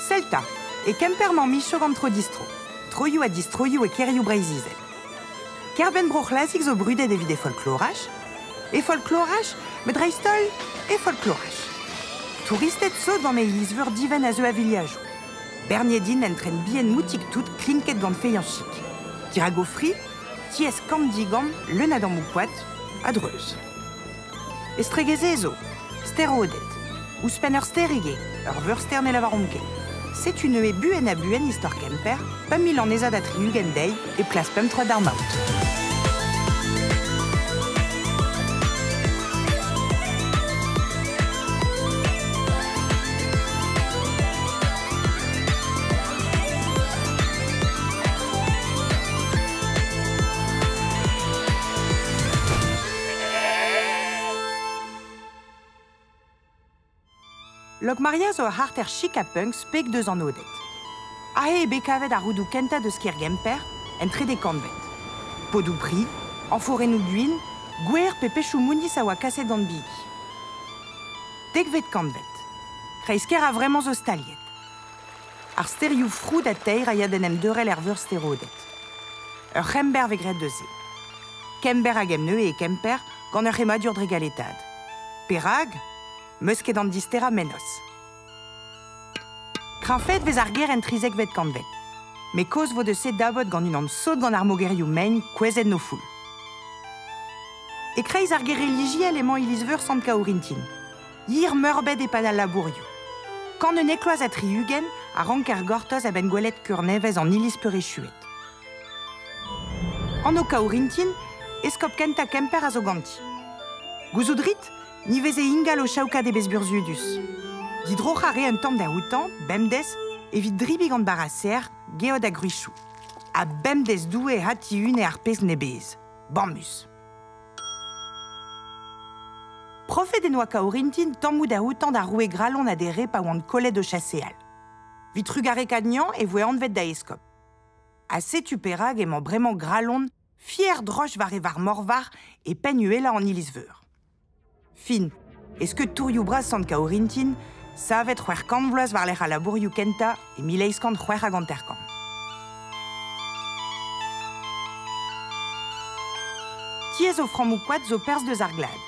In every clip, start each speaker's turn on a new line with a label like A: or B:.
A: Celta, e Kemper mañ micho gant tro distro. Troioù ha distroioù e kêrioù Breizh-Izel. Kêr-benn Bro-C'hlazik zo brudet evit e folkloraj. E folkloraj, met dreist-holl e folkloraj. Touristed sot gant e iliz-veur divent a zeu a-viliajoù. Berniet int en tren bihan moutik-tout klinket gant feilhañs chik. Dirak o fri, tiez kamm-digamm leun a dammoù koad, a-dreuz. Estregeze zo, steroded. Ouzhpenn ur stêrig eo, ur veurstêr ne lavaromp ket. Setu neuze buan-ha-buan istor Kemper, 5000 annezad ha 60 dezhi e plas pemp troad d'ar maout. Lokmaria zo ur c'harter chik ha punk speg deus an Oded. Aze eo bet kavet ar roudoù kentañ deus kêr Gemper en trede kantved. Podoù pri, añforennoù gwin, gwer pe pechoù mouniz a oa kaset gant bigi. Dekvet kantved. Kreiz-kêr a-vremañ zo staliet. Ar stêrioù Froud ha Teir a ya d'en em deurel er veurstêr Oded. Ur c'hember vez graet deus se. Kember hag emneu e Kemper gant ur c'hemmadur dre galetad. Perak? 'Meus ket an disterañ mennozh. Kreñvaet 'vez ar gêr en trizekvet kantved. Met kaoz 'vo deus se dabot gant unan sot gant ar mogerioù mein kouezhet 'n o foull. E-kreiz ar gêr relijiel emañ iliz-veur Sant-Kaourintin. Hir-meurbet e-pad al labourioù. Kant un ekloaz ha 60 a ranker gortoz a-benn gwelet keur nevez an iliz peurechuet. Anv Kaourintin, eskob kentañ Kemper a zo ganti. Gouzout 'rit? Ni veze ingal o chaokat e bez burzhudus. Didroc'hañ a rae un tamm da outañ, bemdez, evit dribiñ gant bara serr, geot ha gwrichoù. Ha bemdez Doue ha tihune ar pezh 'n e bezh. Bamus. Profet en doa Kaourintin tammoù da outañ d'ar roue Gralon ha d'e re pa oant kollet o chaseal. Evit trugarekaat anezhañ e voe anvet da eskob. Ha setu perak emañ bremañ Gralon fier droch war e varr-morvarc'h e penn uhelañ an iliz-veur. Fin, e skeud tourioù bras Sant-Kaourintin, savet 600 vloaz war-lerc'h al labourioù kentañ e 1856. Tiez o frammoù koad zo perzh deus ar glad.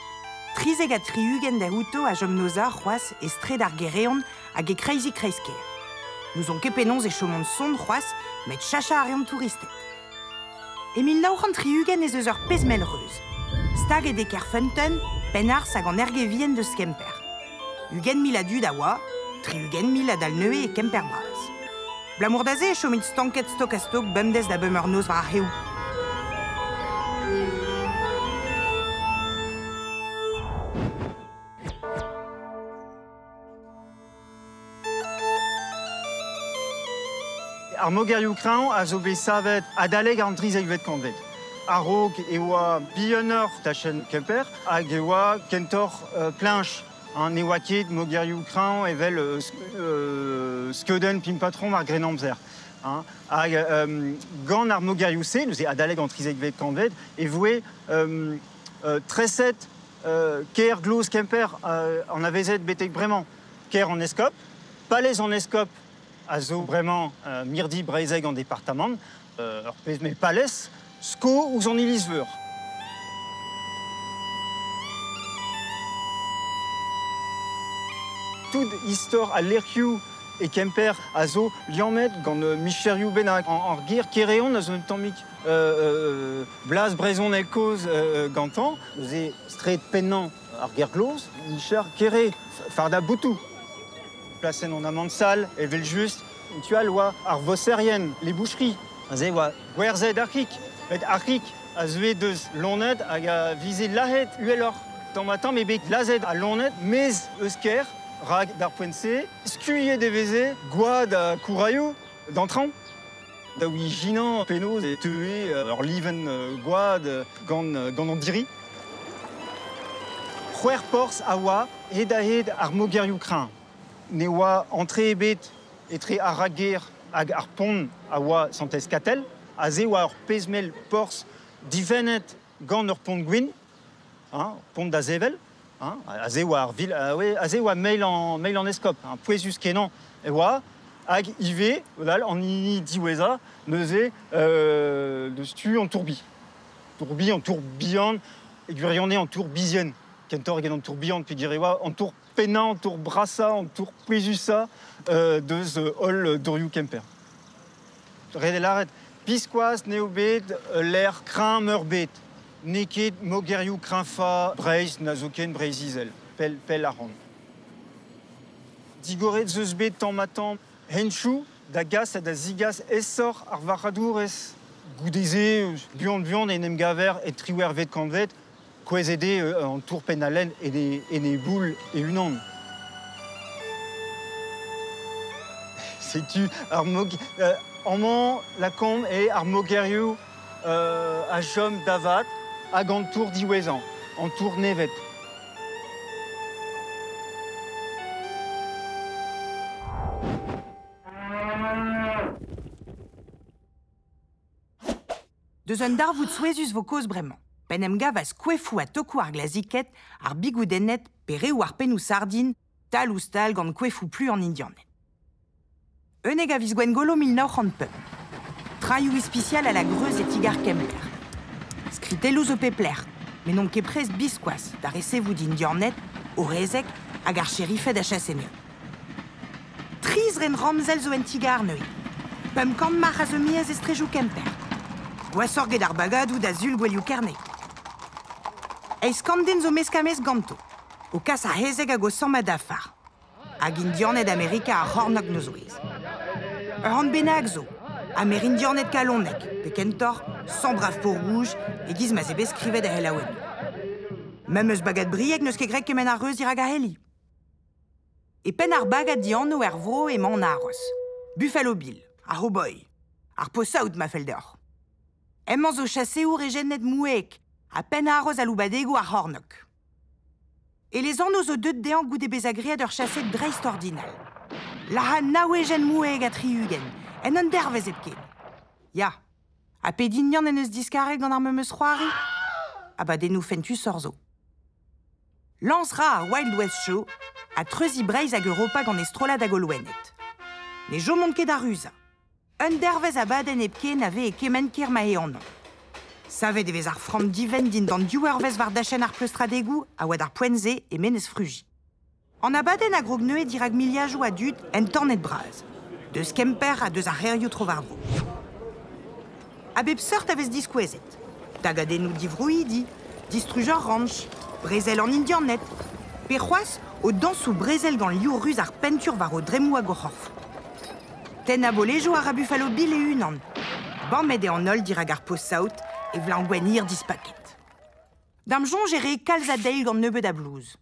A: 73 da outo a chom noza c'hoazh e straed ar Gereon hag e kreizig kreiz-kêr. N'ouzon ket penaos e chomont sonn c'hoazh, met chachañ a reont touristed. E 1960 ez eus ur pezh mell reuz. Staget eo Kerfeunteun, Penharz hag an Erge-Vihan deus Kemper. 20 000 a dud a oa, 60 000 adal neuze e Kemper bras. Abalamour da se e chomit stanket stok-ha-stok bemdez da bemp eur noz war ar c'haeoù.
B: Ar mogerioù-kreñv a zo bet savet adalek an trizekvet kantved. A-raok e oa bihanoc'h tachenn Kemper hag e oa kentoc'h pleñch. Ne oa ket mogerioù-kreñv evel skeudenn pimpatrom ar Grennamzer. Hag gant ar mogerioù-se, neuze adalek an trizekvet kantved, e voe treset kêr gloz Kemper anavezet betek bremañ. Kêr an eskob, palez an eskob a zo bremañ mirdi breizhek an departamant, ur pezh met palez sko ouzh an iliz-veur. Tout istor al lec'hioù e Kemper a zo liammet gant micherioù bennak. Ar ger Kereon a zo un tammig blaz brezhoneg kozh gantañ. Neuze straed pennañ ar ger-gloz, micher Kere, fardañ botoù. Plasenn an amann sall, evel-just. Tu all oa ar voserien, les boucheries. Aze oa gwerzhet ar c'hig. Met ar c'hig a zeue deus loened hag a vize lazhet uheloc'h. Tamm-ha-tamm eo bet lazhet al loened maez eus kêr, rak d'ar poent-se, skuilhet e veze gwad ha kourailhoù d'an traoñ. Da ijinañ penaos e teue ur livenn gwad gant, gant an diri. C'hwec'h porzh a oa hed-ha-hed ar mogerioù-kreñv. Ne oa antre ebet etre ar rakgêr hag ar pont a oa Santez-Katell. Aze e oa ur pezh-mell porzh difennet gant ur pont gwin, hein, pont da sevel. Hein, aze e oa ar vil, aze e oa meilh an, meilh an eskob, hein, pouezus-kenañ e oa. Hag ivez, odal, an hini diwezhañ, neuze deus tu an tourbi. Tourbi, an tour bihan, e gwirionez an tour bizien. Kentoc'h eget an tour bihan, peogwir e oa an tour pennañ, an tour brasañ, an tour pouezusañ deus holl dourioù Kemper. Ret eo lâret, biskoazh n'eo bet ul lec'h kreñv-meurbet. N'eo ket mogerioù kreñvañ Breizh na zoken Breizh-Izel, pell, pell ac'hann. Digoret 'z eus bet tamm-ha-tamm henchoù da gas ha da zigas aesoc'h ar varc'hadourezh. Goude-se, buan-buan en em gaver e triwec'hvet kantved, kouezhet eo an tour Penn-al-Lenn en e boull e-unan. Setu ar mog amañ lakaomp eo ar mogerioù a chom da vat hag an tour diwezhañ, an tour nevet.
A: Deus un darvoud souezhus 'vo kaoz bremañ. P'en em gavas koefoù ha tokoù ar glaziked, ar bigoudenned pe reoù ar pennoù sardin, tal ouzh tal gant koefoù plu an Indianed. 11 a viz Gwengolo 1905. Traioù ispisial a la greuz e ti-gar Kemper. Skritelloù zo pep lec'h, met n'omp ket prest biskoazh da resevout Indianed, o rezeg hag ar sheriffed a chase anezho. Tri zren ramzel zo en ti-gar neuze. 500 marc'h a zo miez e strejoù Kemper. Gwashoc'h get ar bagadoù da sul gouelioù Kerne. 800 den zo mesk-ha-mesk ganto, o kas ar c'hezeg hag o sammañ dafar. Hag Indianed Amerika ar c'hornôg noz-ouez. Ur c'hant bennak zo, Amerindianed kalonek, pe kentoc'h, sans brave peau rouge, e-giz ma'z eo bet skrivet er c'helaouennoù. Memes bagad Brieg n'eus ket graet kement a reuz dirak ar heli. E penn ar bagad dianv er vro emañ an haroz. Buffalo Bill, ar c'howboy, ar posaout ma fell deoc'h. Hemañ zo chaseour ejened moueek ha penn-haroz aloubadegoù ar c'hornôg. E lesanv zo deuet dezhañ goude bezañ graet ur chase dreistordinal. Lazhañ nav ejen moueek ha 60, en un dervezh hepken. Ya, ha pet hinienn en deus diskaret gant ar memes c'hoari? Abadennoù fentusoc'h zo. Lañs 'ra ar Wild West Show ha treuziñ Breizh hag Europa gant e strollad hag o loened. Ne chomont ket da ruzañ. Un dervezh abadenn hepken a vez e kement kêr ma eo anv. Savet e vez ar framm divent dindan div eurvezh war dachenn ar pleustradegoù a oa d'ar poent-se e Menez Fruji. An abadenn a grog neuze dirak miliadoù a dud entanet bras, deus Kemper ha deus ar c'hêrioù tro-war-dro. A bep seurt a vez diskouezet. Tagadennoù divroidi, distruj ur ranch, brezel an Indianed, pe c'hoazh o dañsoù brezel gant liv ruz ar pentur war o dremmoù hag o c'horf. Tennañ bolejoù a ra Buffalo Bill e-unan. Bammet eo an holl dirak ar post-saout e vleñv hir dispaket. Da'm soñj e rae kalz a deil gant nebeut a blouz.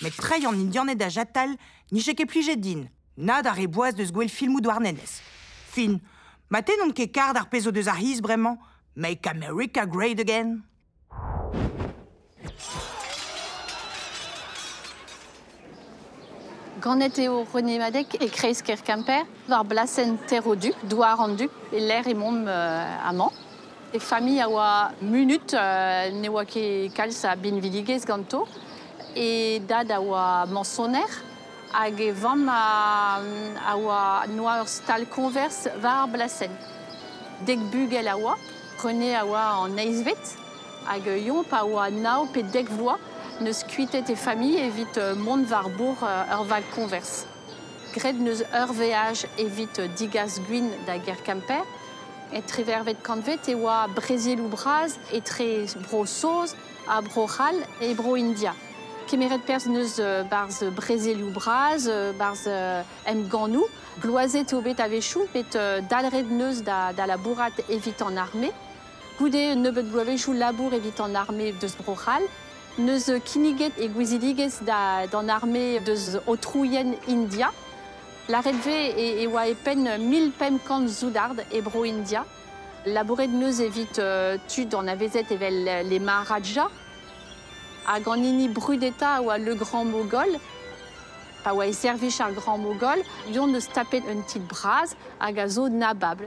A: Met treiñ an Indianed da jatal nije ket plijet din, na d'ar re boaz deus gwell filmoù Douarnenez. Fin, ma tennont ket kar d'ar pezh o deus ar c'hiz bremañ, Make America Great Again.
C: Ganet eo René Madec e kreiz-kêr Kemper, war blasenn Terrodu, douar an Dug, e-lec'h emaomp amañ. E familh a oa munut, ne oa ket kalz a binvidigezh ganto. E dad a oa mañsoner hag e vamm a oa noa ur stal koñvers war ar blasenn. Dek bugel a oa, René a oa an eizhvet, hag Yon pa oa nav pe dek vloaz neus kuitet e familh evit mont war bourzh ur vag koñvers. Graet neus ur veaj evit digas gwin da gêr Kemper. E triwec'hvet kantved e oa brezeloù bras etre Bro-Saoz ha Bro-C'hall e Bro-India. Kemeret perzh neus 'barzh brezelioù bras, 'barzh emgannoù. Gloazet eo bet a-wechoù, met dalc'het neus da labourat evit an arme. Goude un nebeud bloavezhioù labour evit an arme deus Bro-C'hall, neus kinniget e gouizidigezh d'an arme deus aotrouien India. Lâret 'vez e oa e penn 1500 soudard e Bro-India. Labouret neus evit tud anavezet evel les Maharajas. Hag an hini brudetañ a oa Le Grand Mogol. Pa oa e servij ar Grand Mogol, Yon neus tapet un titl bras hag a zo nabab.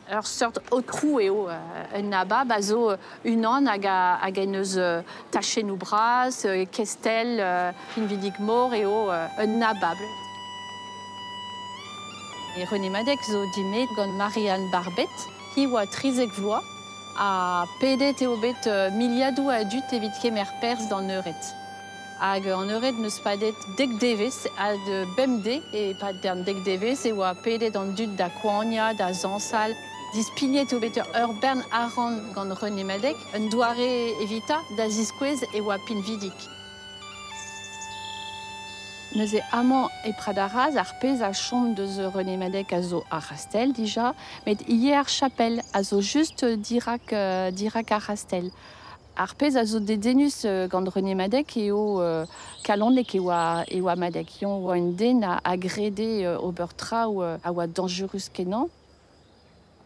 C: Ur seurt aotrou eo un nabab a zo unan hag hag en deus tachennoù bras, kestell, pinvidik-mor eo un nabab. E René Madec zo dimet gant Marianne Barbet, hi oa trizek vloaz, ha pedet eo bet miliadoù a dud evit kemer perzh d'an eured. Hag an eured neus padet dek devez ha de bemde e pad d'an dek devez e oa pedet an dud da koania, da zañsal. Dispignet eo bet ur bern arc'hant gant René Madec, un doare evita da ziskouez e oa pinvidik. Neuze amañ e Pradaraz ar pezh a chom deus René Madec a zo ar c'hastell dija, met ivez ar chapel a zo just dirak, dirak ar c'hastell. Ar pezh a zo dedennus gant René Madec eo kalonek e oa, e oa Madec. Eñ oa un den a, a grede ober traoù a oa dañjerus kenañ.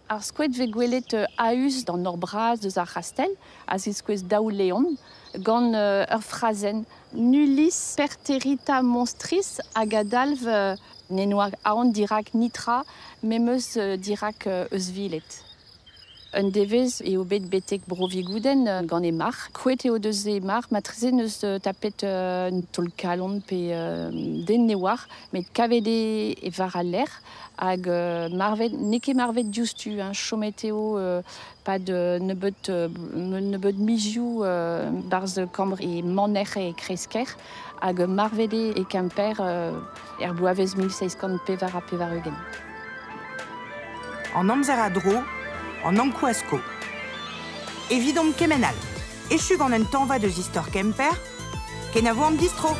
C: Ar skoed vez gwelet a-us d'an nor bras deus ar c'hastell, a ziskouez daou leon, gant ur frazenn nullis perterita monstris hag a dalv n'en oa aon dirak nitra memes dirak euzhviled. Un devezh eo bet betek Bro-Vigoudenn gant e marc'h. Kouet eo deus e marc'h, matreze neus tapet un taol-kalon pe den ne oar, met kavet eo e war al lec'h hag marvet, n'eo ket marvet diouzhtu, hein, chomet eo pad nebeut, nebeut mizioù barzh kambr e maner e kreiz-kêr hag marvet eo e Kemper er bloavezh 1784.
A: An amzer a dro, an Ankou a sko. Evidomp kement all. Echu gant un tañva deus istor Kemper, kenavo an distro.